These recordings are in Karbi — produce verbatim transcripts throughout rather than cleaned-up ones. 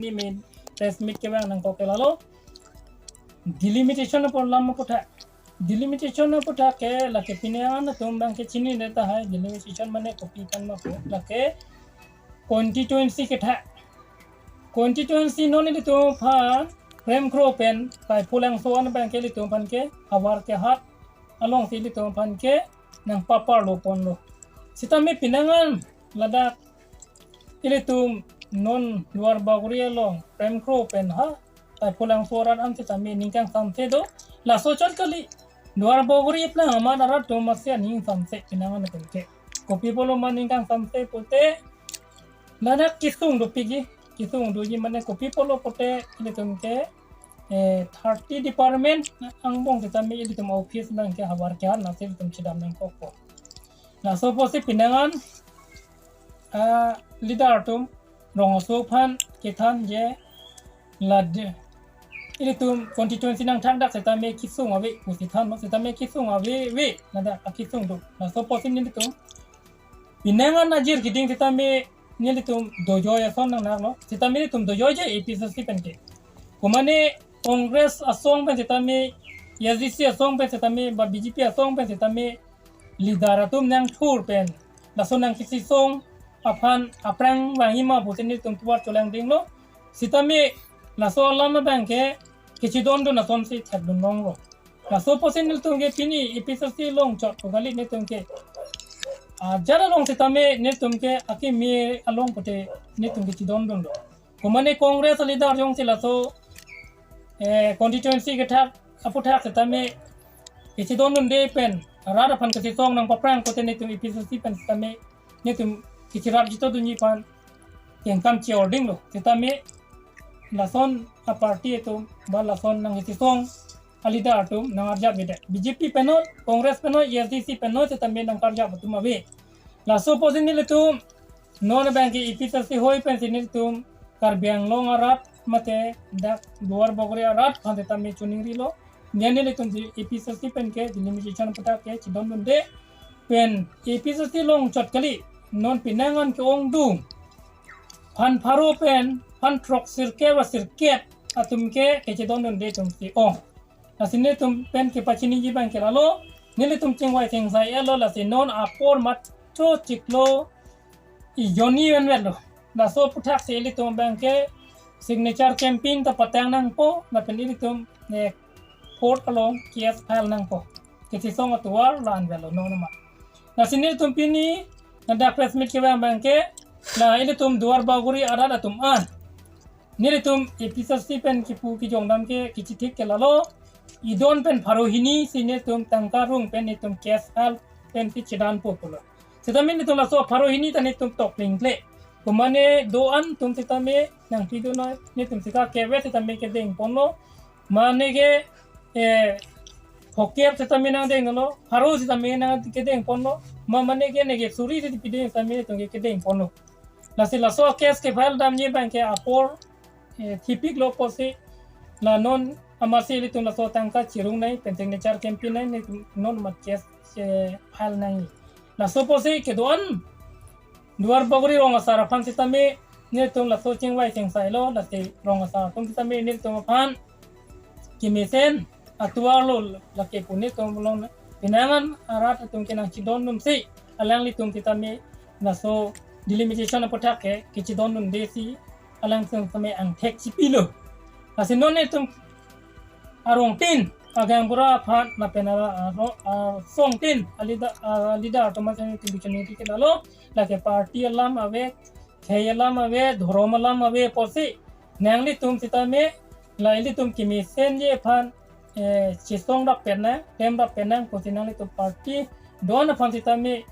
pini main press meet kevang nangkok ke lalo delimitation apor alam aputhak. Delimitation aputhak ke lake pini an atum abang ke chinine tahai, delimitation mane kopi kan ma pu, lake constituency kethak. Constituency non ilitum aphan Prem Kro pen Taiphu Langso an abang ke ilitum aphan ke havar kehat alongsi ilitum aphan ke nangpaparlo ponlo. Sitame pini an ladak ilitum non Duar Bagori along Prem Kro pen ha Taiphu Langso arat an sitame ning kangsamse do. Laso chot kali, Duar Bagori aplang amat arat atum amatsi aning samse pini an atum ke. Kopi pulo ma ning kangsamse pulote, ladak kesung dopikji, kesung doji mane kopi pulo pulote ilitum ke eh, thirty department angbong sitame ilitum office abang ke havar kehat nasi ilitum chedam nangkokpo. Laso apotsi pini an, ah, leader atum rong aso aphan kethan je lade ilitum constituency nangthakdak sitame kesung ave pusi thanlo, sitame kesung ave ave ladak akesung do. Laso apotsi nelitum pini an ajir keding sitame nelitum dojoi ason nangnaklo. Sitame nelitum dojoi je A P H L C pen ke. Komane Congress asong pen sitame, A S D C asong pen sitame, ba B J P asong pen sitame, leader atum nangthur pen laso nangkesisong aphan aphrang vangji ma pusi nelitum tovar cholangdinglo. Sitame laso alam abang ke kechedondun asonsi thekdun longlo. Laso apotsi nelitum ke pini A P H L C along chot ko kali nelitum ke. Ah, jara along sitame nelitum ke akimi along pulote nelitum kechedondun do. Komane Congress leader jongsi laso, eh, constituency kethak aputhak sitame kechedondunde pen rat aphan kachisong nangpaprang pulote nelitum A P H L C pen sitame nelitum kecherap jito dunji aphan kengkam che-ordinglo. Sitame lason aparty atum ba lason nangkesisong aleader atum nangarjap beda. B J P pen non, Congress pen non, A S D C pen non sitame nangkarjap atum ave. Laso apotsi nelitum non abang ke A P H L C hoi pensi nelitum Karbi Anglong arat mate dak Duar Bagori arat aphan sitame choningrilo. Neli nelitum di A P H L C pen ke delimitation aputhak ke chedondunde pen A P H L C along chot kali, non pini an ke-ongdung phan pharo pen phan throksirkep ra sirkep atum ke kechedondunde atumsi ong. Lasi nelitum pen kepachiniji abang ke lalo, nelitum chingvai chingsai-etlo, lasi non apor matcho chiklo ijoni ven vetlo. Laso aputhak si ilitum abang ke signature campaign ta patang nangpo, lapen ilitum, eh, court along case file nangpo. Kechisong atovar la-an vetlo non ma. Lasi nelitum pini ladak press meet kevang abang ke, la ilitum Duar Bagori arat atum an nelitum A P H L C pen kipu kijongdam ke kechithik ke lalo, idon pen pharo hini si nelitum tangka rung pen nelitum case file pensi chedanpo pulo. Sitame nelitum laso pharo hini ta nelitum tokling kle. Komane do-an atum sitame nangpidun noi, nelitum sika keve sitame kedeng ponlo. Mane ke, eh, phokep sitame nangdenglo, pharo sitame nangkedeng ponlo. Ma mane ke neke suri si pidun sitame nelitum ke kedeng ponlo. Lasi laso case ke file damji abang ke apor, eh, thipiklo apotsi la non amatsi ilitum laso tangka chirung nai pen signature campaign nai, nelitum non amat case, eh, file nai. Laso apotsi kedo-an Duar Bagori rong asar aphan sitame nelitum laso chingvai chingsailo, lasi rong asar atum sitame nelitum aphan kemesen atovarlo, lake pu nelitum along pini an arat atum ke nangchedondunsi alanglitum sitame laso delimitation aputhak ke kechedondunde si alangtum sitame angthek chipilo. Lasi non nelitum arongtin, agaonbura aphan lapen ara, aro, asongtin, aleader, aleader atum amatsi nelitum bichoningri ke lalo, lake party alam ave, khei alam ave, dhorom alam ave apotsi nanglitum sitame la ilitum kemesenji aphan, eh, chesong rap pen nang, klem rap pen nang pusi nanglitum party do-an aphan sitame,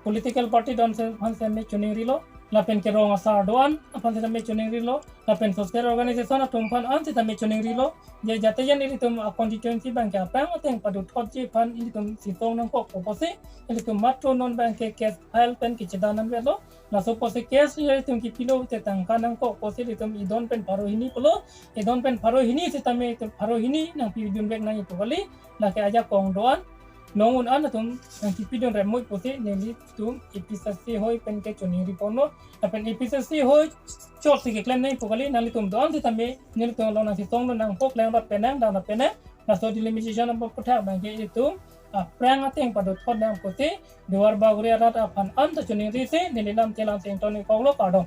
political party do-an aphan sitame choningrilo, lapen ke rong asar do-an aphan sitame choningrilo, lapen social organization atum aphan an sitame choningrilo, je jate jan ilitum a constituency abang ke aphrang ateng paduthotji aphan ilitum chesong nangkokpo pusi, ilitum matro non abang ke case file pen kechedan an vetlo. Laso apotsi case ilitum kipilo te tangka nangkok pusi ilitum idon pen pharo hini pulo, idon pen pharo hini sitame itum pharo hini nangpidunvek nangji pu kali, lake ajakong do-an. nong un-an atum nangkipidun rem moi pusi nelitum A P H L C ahoi pen ke choningri ponlo. Lapen A P H L C ahoi chot si keklem nangji pu kali, nanglitum do-an sitame nelitum along nangchetonglo, nangpok lang rat penang, dang rat penang. Laso delimitation aphuthak abang ke itum aphrang ateng padothot nang pusi Duar Bagori arat aphan anta choningri si neli lam chelang chengton-ik koklo, kardom.